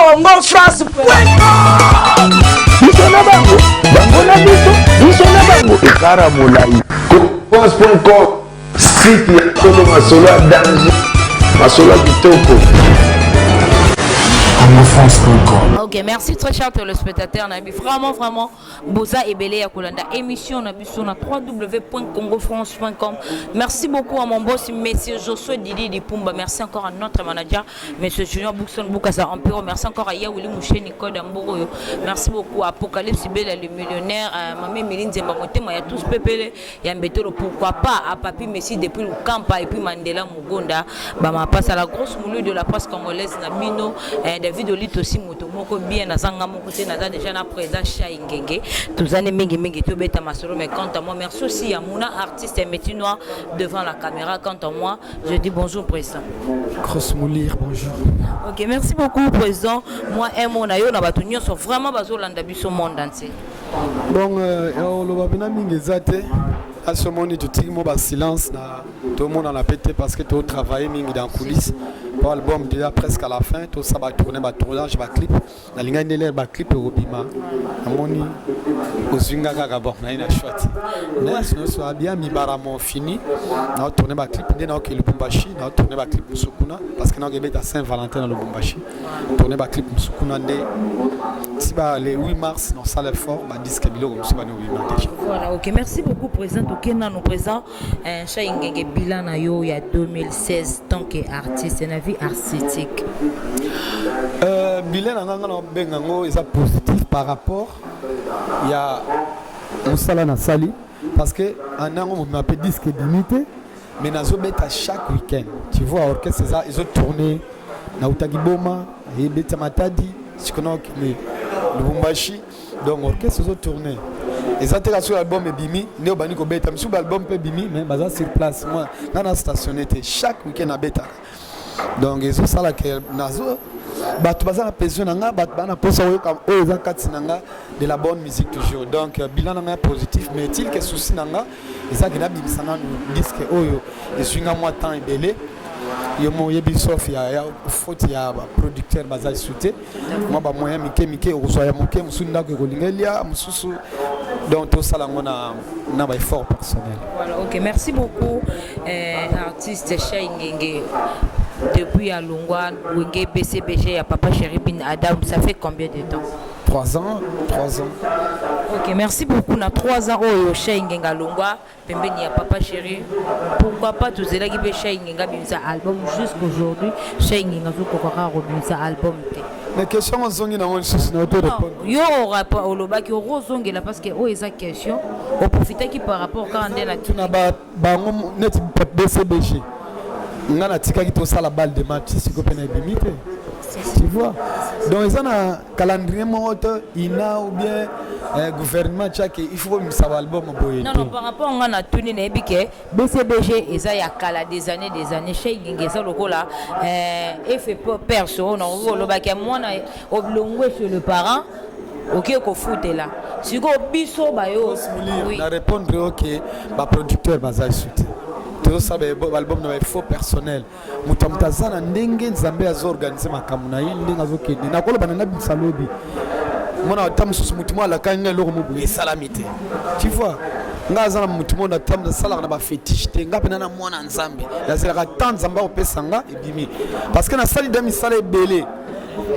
Congo France Biso na bango, bango na biso, biso na bango, ekara molai. France.com, site ya solo, masolo ya danger, masolo ya kitoko. congofrance.com. Ok, merci, très chers téléspectateurs. Nabi vraiment, vraiment, boza ebele ya kolanda émission na biso na www.congofrance.com. Merci beaucoup à mon boss, monsieur Josué Didi Dipumba. Merci encore à notre manager, monsieur Junior Boukson Boukasa Empiro. Merci encore à Yaouli Mouché Nicole Mboroyo. Merci beaucoup à Apocalypse Bella le millionnaire, à Mamé Méline Zemba Motema, ya tous Pepele, ya Mbetolo, pourquoi pas à Papi Messi depuis le Kampa et puis Mandela Mugonda. Bama passe à la grosse moulure de la presse congolaise Nabino, David Olito aussi moto moko bien nazanga moko te, naza déjà na président Shai Ngenge. Tozani mingi mingi tobeta masolo, mais quant à moi, merci aussi à Mouna, artiste et métier noir devant la caméra. Quant à moi, je dis bonjour président. Grosse Moulir, bonjour. Ok, merci beaucoup président. Moi un mot na yo na bato nyonso vraiment bazolanda biso monde entier. Bon, oloba mpena mingi eza te. Asi omoni totiki mo basilence na tomonana pe te parce que totravaille mingi dans coulisse po album déjà presque à la fin. Tosala batourne, batournage, baclip. Nalingai nde lere baclip ekobima, namoni ozwi nga kaka. Bon, naye na choix te, mais nyonso bien mibaramo fini, naotourne baclip nde naoke Lubumbashi, naotourne baclip mosusu kuna parce que naokebeta Saint Valentin na Lubumbashi. Tourne baclip mosusu kuna nde ti ba le 8 mars nasala effort, badisque, biloko mosusu bani obima déjà. Voilà, ok, merci beaucoup président. Tokende nano président Shai Ngenge, bilan na yo ya 2016 tant que artiste na vie artistique. Bilan na nga, nga na obenga yango eza positif par rapport ya mosala nasali, parce que année yango mobima mpe disque ebimi te, mais nazobeta chaque week-end, tu vois. Orchestre eza ezotourne, nautaki Boma, ebeta Matadi, sikoyo naokende Lubumbashi. Donc orchestre ezotourne, eza te soki album ebimi nde obandi kobeta. Misusu baalbum mpe ebimi, mais baza sur place. Moi nga na stationné te, chaque week-end nabetaka. Donc ezosala ke nazo bato baza na besoin na nga, bato baa na mposa koyoka oyo eza kati na nga, de la bonne musique toujours. Donc bilan na nga positif, mais est-il que souci na nga ezaki nabimisa nanu disque oyo ezwi nga mwa temps ebele. Yo mo oyebi, sauf ya faute ya baproducteur baza lisu te, mwa bamoyen mike mike okozwa ya moke, mosusu ndako ekolinga elia mosusu. Donc tosala yango na baeffort personnel. Voilà, ok, merci beaucoup artiste Shai Ngenge. Depuis alongwa Wenge BCBG ya Papa Chéri Bin Adam, ça fait combien de temps? 3 ans, 3 ans. Ok, merci beaucoup. Na 3 ans oyo Shai Ngenge alongwa pembeni ya Papa Chéri, pourquoi pas tozelaki mpe Shai Ngenge abimisa album. Jusqu'aujourd'hui Shai Ngenge azokoka kaka kobimisa album te. Mais question ozongi nango lisusu na auto répondre. Yo olobaki okozongela parce que oyo eza question oprofitaki par rapport kaka nde na tuna bango neti BCBG. Nga natikaki tosala balle de match, siko mpe na ebimi te, tu vois. Donc eza na calendrier moko te ina ou bien gouvernement tiake il faut komimisa baalbum boye. Non, non, par rapport nga na tuni, nayebi ke BCBG eza ya kala, des années, des années. Shai Ngenge eza lokola effet perso oyo nakoki kolobaki ya mwana olongwe chez le parent, oke kofutela. Sikoyo biso bayo. Oui. Na répondre ok, baproducteur baza lisu te, tozosala baalbum na baeffort personnel. Moto ya moto aza na ndenge Nzambe azoorganize makambo na ye, ndenge azokende. Nakoloba na nabimisa lobi, mona ata mosusu motu mo alakani nga eloko mo boye esalami te, tu vois. Nga aza na motu mo nasalaka na bafétiche te. Nga mpena na mwana Nzambe, nazelaka tant Nzambe akopesa nga ebimi, parce que nasali da misala ebele.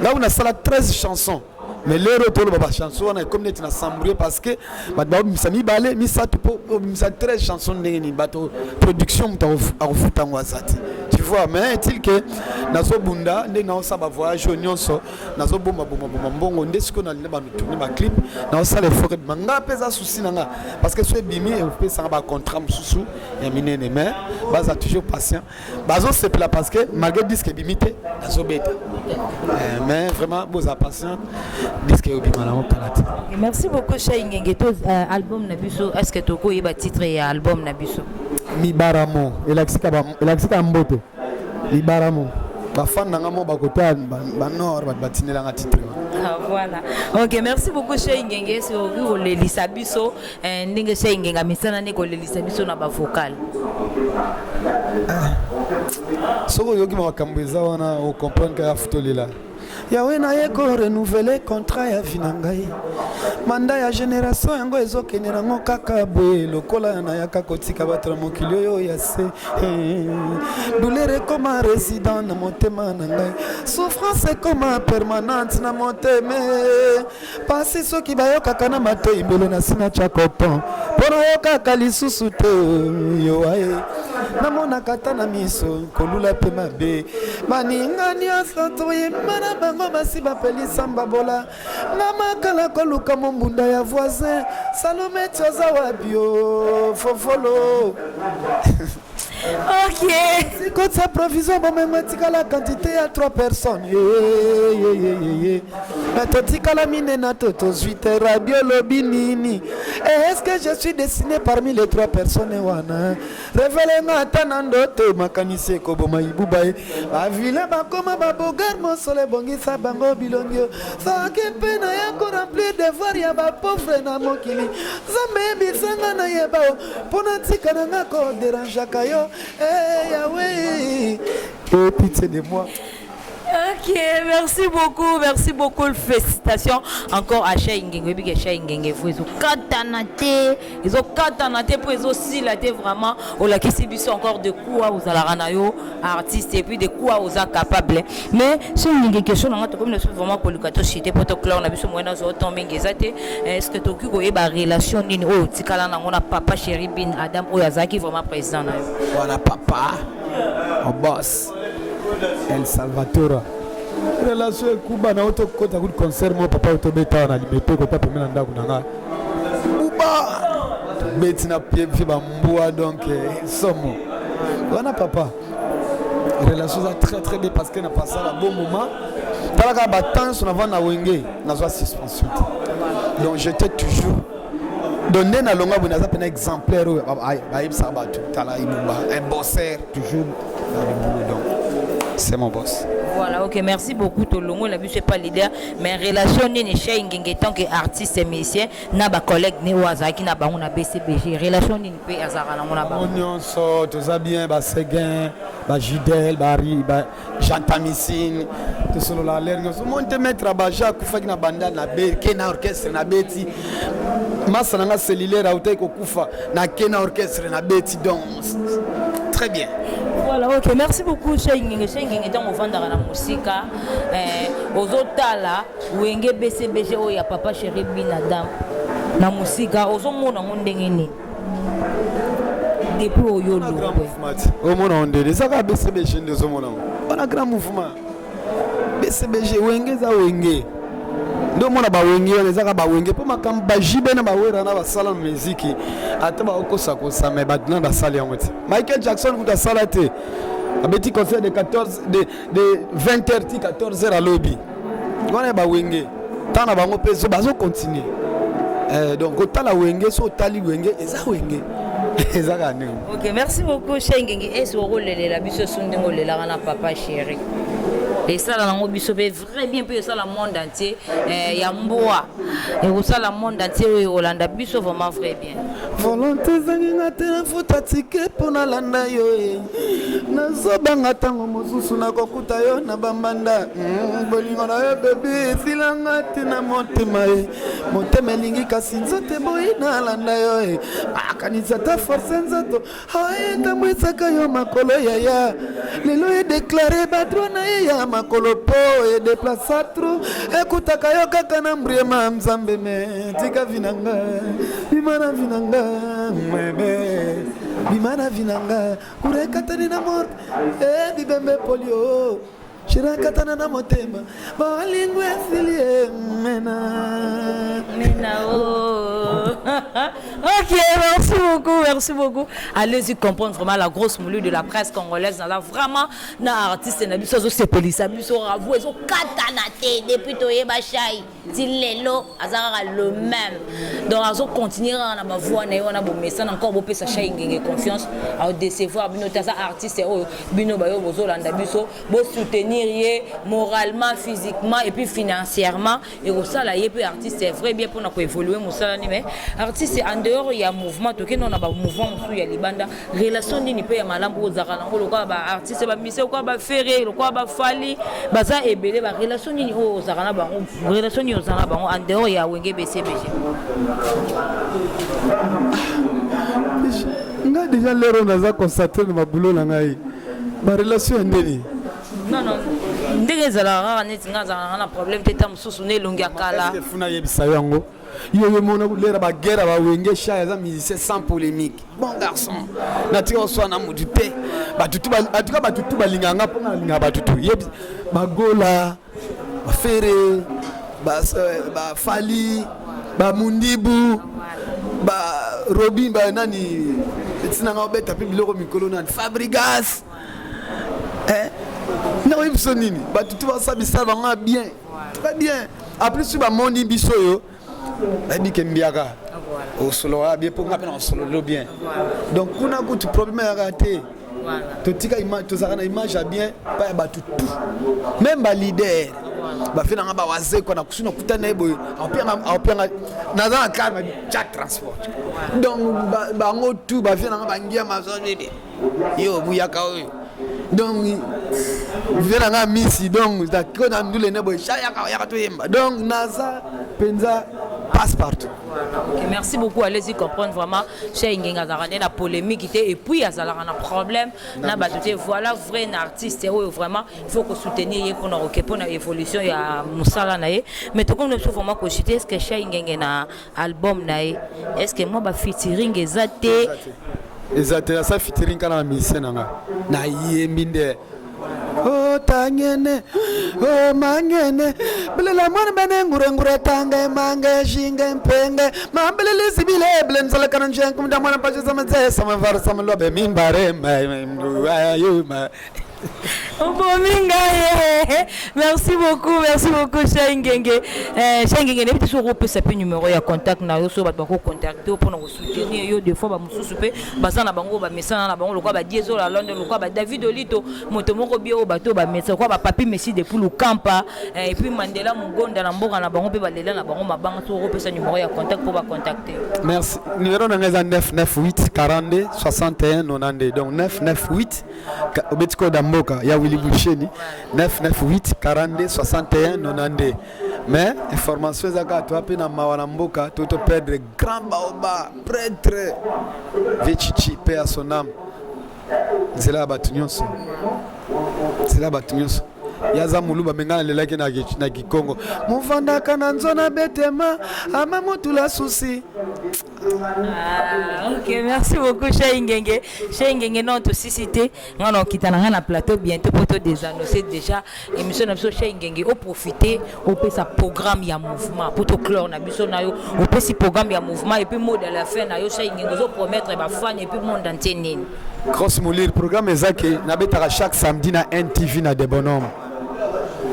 Ngai nasala 13 chansons, mais lero toloba bachanson wana ekomi neti na sambrie, parce que bato baobimisa mibale, misato. Mpo obimisa 13 chanson ndenge nini? Bato production, moto akofuta yango aza te, tu vois. Mais est-il que nazobunda nde naosala bavoyage oyo nyonso, nazobombabomabomba mbongo nde sikoyo nalinga banotourne baclip, naosala effort ebima. Nga mpe eza souci na nga, parce que so ebimi epesanga bacontrat mosusu ya minene. Mais baza toujours patient, bazosepela parce que malgré disque ebimi te, nazobeta. Mais vraiment boza patient, disque ebima nango kala te. Merci beaucoup Shai Ngenge. To album na biso, est ce que tokoyeba titre ya album na biso? Mibaramo, elakisika mbote. Mibaramo, bafan na nga mo bakota banord, bato batindelanga titre. Ah, voilà, ok, merci beaucoup Shai Ngenge. Soki kolelisa biso ndenge Shai Ngenge misala nde kolelisa biso na bavocal. Soki oyoki makambo eza wana, ocomprendre kaka futolela. Yawe naye ko renouveler contrat ya vie na ngai. Mandat ya generation yango ezokende nango kaka boye lokola nayaka kotika bato na mokili oyo ya se. Douleur ekoma resident na motema na ngai. Souffrance ekoma permanente na motema. Pasi soki bayokaka na matoi mbele na sina tya coton mpo nayokaka lisusu te yoaye namonaka ata na miso kolula mpe mabe baninga nyonso toyemba na bango basi bapelisa mbabola na makala koluka mombunda ya voisin salome ti oza wapi o fofolo. Ok. Sikotisa provision bomengo etikala quantité ya 3 personnes. Ye, ye, ye, ye, ye. Mais totikala minena to tozwi te. Rabi olobi nini? Et est-ce que je suis dessiné parmi les trois personnes wana? Révélé nga ata na ndoto makanisi ekoboma ibuba ye. Bavile bakoma babogar mosolo ebongisa bango bilongi yo. Soki mpe naya koremplir devoir ya bapauvre na mokili. Nzambe yebisanga nayeba yo mpo natika na nga koderangeaka yo. Eh, Yahweh, et pitié de moi. Ok, merci beaucoup, merci beaucoup. Félicitations encore à Shai Ngenge. Oui, que Shai Ngenge, vous ezokatana te, ezokatana te po ezosila te vraiment. Olakisi biso encore de quoi ozalaka na yo artiste et puis de quoi oza capable. Mais so Ngenge, question na nga tokomi na biso vraiment koluka to citer po to clore na biso moyen nazo temps mingi eza te. Est-ce que tokoki koyeba relation nini oyo otikala nango na papa chéri Bin Adam oyo azalaki vraiment président na yo? Voilà papa, mon boss, El Salvatore. Relation ekuba na oto kota ku concert mo papa otobeta wana limete kota pembeni na ndako na nga. Buba tobeti na pie pie bambwa donc somo. Wana papa relation eza très très bien parce que na passé un bon moment. Talaka ba temps na vanda wenge nazwa suspension te. Donc j'étais toujours donc nde nalongwa boye naza mpena exemplaire oyo bayebisaka bato tala Ibuba un bosseur toujours dans le boulot, donc c'est mon boss. Voilà, ok, merci beaucoup. Tolongo, la biso pas leader, mais relation nini Shai Ngenge tant que artiste et musicien, na ba collègue ne wazaki na bango na BCBG, relation nini pe azaka na ngona bango. Nyonso toza bien, ba Seguin, ba Judel, ba Ri, ba Jean Tamisine, tosolola l'air nyonso. Monte maître Abaja akufaki na banda na be ke na orchestre na beti. Masa na nga cellulaire autaki kokufa na ke na orchestre na beti, donc très bien. Voilà, ok, merci beaucoup Shai Ngenge. Shai Ngenge ntango ovandaka na mosika, ozotala Wenge BCBG oyo ya papa chéri Bin Adam na mosika, ozomona yango ndenge nini depuis oyo longwe? Omona ngo ndenge eza kaka BCBG nde ozomona ngo wana grand mouvement BCBG. Wenge eza wenge nde omona bawenge wana eza kaka bawenge mpo makambo bajibe na bawera na basala na miziki ata bakokosakosa me bato na basali yango te. Michael Jackson kutu asala te, abeti concert de 14 de 20 heures ti 14 heures alobi wana ya bawenge ntango na bango mpe bazocontinue. Donc otala wenge, so otali wenge eza wenge eza kaka ndenge. Ok, merci beaucoup Shai Ngenge. Ese okolelela biso so ndenge olelaka na papa chéri esala nango biso mpe très bien mpe esala monde entier, ya mbwa ekosala monde entier oyo ekolanda biso vraiment vrai bien. Volonté ezangi nga te nafuta ticket mpo nalanda yo e. Nazobanga ntango mosusu nakokuta yo na bambanda. Bolingo na yo bebi esilanga te na motema ye. Motema elingi kasi nzoto eboyi nalanda yo e. Akanisi ata force nzoto etambwisaka yo makolo yaya. Lelo edéclarer badroit na ye ya makolo po edeplaça trop ekutaka yo kaka na mbriema. Nzambe me tika vie na nga, bima na vie na nga mebe, bima na vie na nga kura ekatani na morte e bibembe polio shirakatana na motema balingo esili e mena. Mena oh. Ok, merci beaucoup, merci beaucoup. Allez-y comprendre vraiment la grosse moulure de la presse congolaise. Là, vraiment, na artiste na biso azosepelisa biso, ravo ezokatana te depuis toyeba Shai. Ti lelo aza kaka le même, donc azo continuer kaka na bavoix na ye wana. Bomesana encore, bopesa Shai Ngenge confiance, aodécevoir bino te. Aza artiste oyo bino bayo bozolanda biso, bosoutenir ye moralement, physiquement et puis financièrement. Ekosala ye mpe artiste vrai bien mpona koévolue mosala ni. Mais artiste, en dehors ya mouvement, tokende na bamouvement mosusu ya libanda, relation nini mpe ya malamu oyo ozalaka nango lokola baartiste bamise, lokola baFerre, lokola baFally, baza ebele? Barelation nini oyo ozalaka na bango? Relation nini ozala na bango en dehors ya Wenge BCBG? Ngai déjà lero naza concentré na mabulo na ngai. Barelation ya ndeni? Non, ndenge ezalaka kaka, neti ngai azalaka na problème te, ta mosusu na elongi ya kala. Funa yebisa yo yango, yo mona lera baguerre bawenge, Shai aza musicien sans polémique, bon garçon. Natika koswana na motu te. Batutu batutu balingaka nga mpona nalingaka batutu. Yebi bagola, baFerre, baFally, bamundibu, barobin, banani etinanga obeta mpe biloko mikolo, nani, Fabrigas. Nakoyebi biso nini, batutu basala bisala bango ya bien, très bien. Après soki bamoni biso oyo, bayebi ke mbiaka osoloka bien, mpo nga mpe na osololo bien. Donc kuna kutu problème eyaka te. Totika, tozalaka na image ya bien pa ya bato tout, même baleader bafe nanga bawazekwa na kusu nakutani na ye boye, aopianga naza na calme jack transport. Donc bango tout bafie nanga bangia mazonini yo buyaka oyo. Donc vie nanga misi, donc ko na ndule ne boye, yaka yaka toyemba. Donc naza mpenza passe partout. Ok, merci beaucoup. Allez-y comprendre vraiment. Shai Ngenge azalaka nde na polémique te et puis azalaka na problème na bato te. Voilà vrai na artiste oyo vraiment il faut kosoutenir ye mpona koke mpona évolution ya mosala na ye. Mais tokomi na biso vraiment kochuter. Est ce que Shai Ngenge na album na ye, est ce que mwa bafeaturing eza te? Eza te. Asa featuring kaka na musicien na nga, nayembi nde otangene o mangene bilela mwana bene ngurengure tange mange shinge mpenge mambelele sibile bile nzalakana njenku mda mwana pashe samazesa samavara samalobe mimbare ma. Obomi ngai. Merci beaucoup, merci beaucoup, Shai Ngenge. Shai Ngenge, nayebi te soki okopesa mpe numéro ya contact na yo, so bato bakocontacte mpona kosoutenir yo. Des fois bamosusu mpe baza na bango, bamesana na bango, lokola badiezo la Londres, lokola baDavid Olito, moto moko bie oyo bato oyo bamesa, lokola bapapi Messi depuis Lukampa, et puis Mandela Mogonda na mboka na bango mpe balela na bango mabanga. Soki okopesa numéro ya contact mpo bacontacte. Merci. Numéro na ngai eza 998 42 61 92. Donc 998, obeti koda mboka ya Willi Busheni, 998 42 61 92. Mais information eza kaka, toa mpe na mawa na mboka, to toperdre grand baoba prêtre Vechichi, paix à son âme. Nzela ya bato nyonso, nzela ya bato nyonso. Ye aza moluba, me ngai nalelaki na kikongo, movandaka na nzona betema ama motula susi. Ah, ok, merci beaucoup, Shai Ngenge. Shai Ngenge, non, tosisi te. Nga na okita na nga na plateau bientôt po to désannoncer déjà émission na biso. Shai Ngenge, oprofite opesa programme ya mouvement po toclore na biso na yo. Opesi programme ya mouvement et puis mot de la fin na yo, Shai Ngenge, ozopromettre bafans et puis monde entier nini? Grosse Moulir, programme eza ke nabetaka chaque samedi na NTV na De Bonhomme,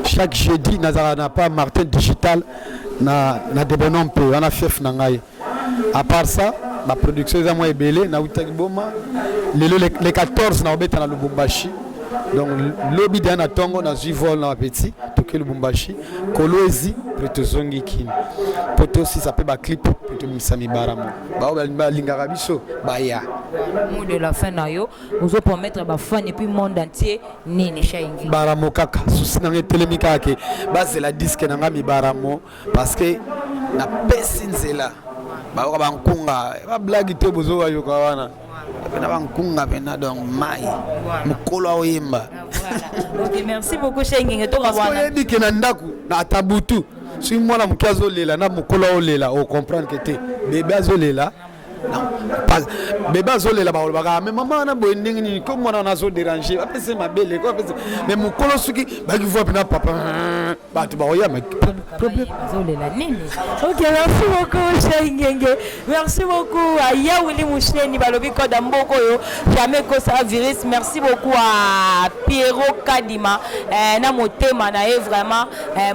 chaque jeudi nazalaka na pa Martin Digital na De Bonhomme mpe wana fief na ngai. À part ça, baproduction eza mwa ebele. Nautaki Boma lelo, le 14 naobeta na Lubumbashi. Donc lobi deya na ntongo nazwi vol na bapeti, toke Lubumbashi, Kolwezi, mpe tozongi Kini mpo tosisa mpe baclip mpe tobimisa mibaramo. Bao balingaka biso baya. Mot de la fin na yo, ozopromettre bafans et puis monde entier nini, Shai Ngenge? Baramo kaka. Susi na ngai etelemi kaka ke bazela disque na ngai mibaramo, parce que napesi nzela bayoka bankunga bablague te, bozobayoka wana pena bankunga pena. Donc mai mokolo aoyemba. Ok, merci beaucoup, Shai Ngenge. Tokabwana. Oyebi ke na ndako na ata butu, soki mwana moke azolela na mokolo aolela, ocomprendre ke te bebe azolela. Bebe azolela, balobaka: "Me mama wana boye ndenge nini ko mwana wana azoderange?" Bapese mabele ko apese. Mais mokolo soki baki voi mpena papa. Bato bakoya problème. Bazolela nini? Ok, merci beaucoup, Shai Ngenge. Merci beaucoup à Yawili Moucheni, balobi code ya mboka oyo jamais kosa virus. Merci beaucoup à Pierrot Kadima, na motema na ye vraiment,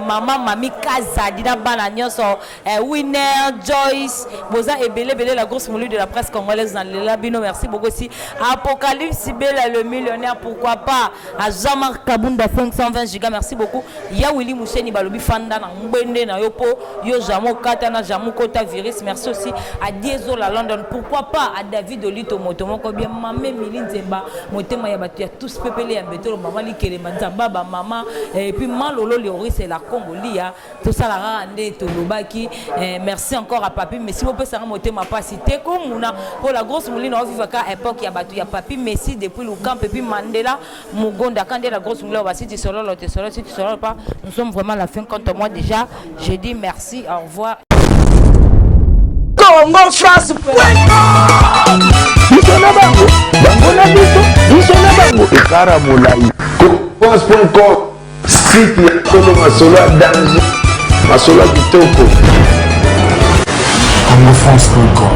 mama Mami Kazadi na bana nyonso, Winner Joyce, boza ebele ebele, la grosse moulure de la presse congolaise na lela bino. Merci beaucoup aussi Apocalypse Bela le millionnaire, pourquoi pas à Jean-Marc Kabunda 520 giga. Merci beaucoup Yawili Moucheni, balobi fanda na ngbende na yo po yo jamais okata na jamais kota virus. Merci aussi à Diesel à London, pourquoi pas à David Olito, moto moko bien, mame Mili Nzemba, motema ya bato ya tous pepele ya mbetolo, mama Likelema Nzamba ba mama, et puis Malolo Leoris la Congo lia tosala kaka nde tolobaki. Merci encore à Papi Messi, bopesanga motema pasi te komuna po la grosse moline ovivaka époque ya bato ya Papi Messi depuis Lukamp et puis Mandela Mugonda quand la grosse moulin si tu solo te solo, si tu solo pas. Nous sommes vraiment à la fin. Quant à moi, déjà je dis merci, au revoir. Congo France. Biso na bango, bango na biso, biso na bango ekara molai. France.com, site ya solo, masolo ya danger, masolo ya kitoko. congofrance.com.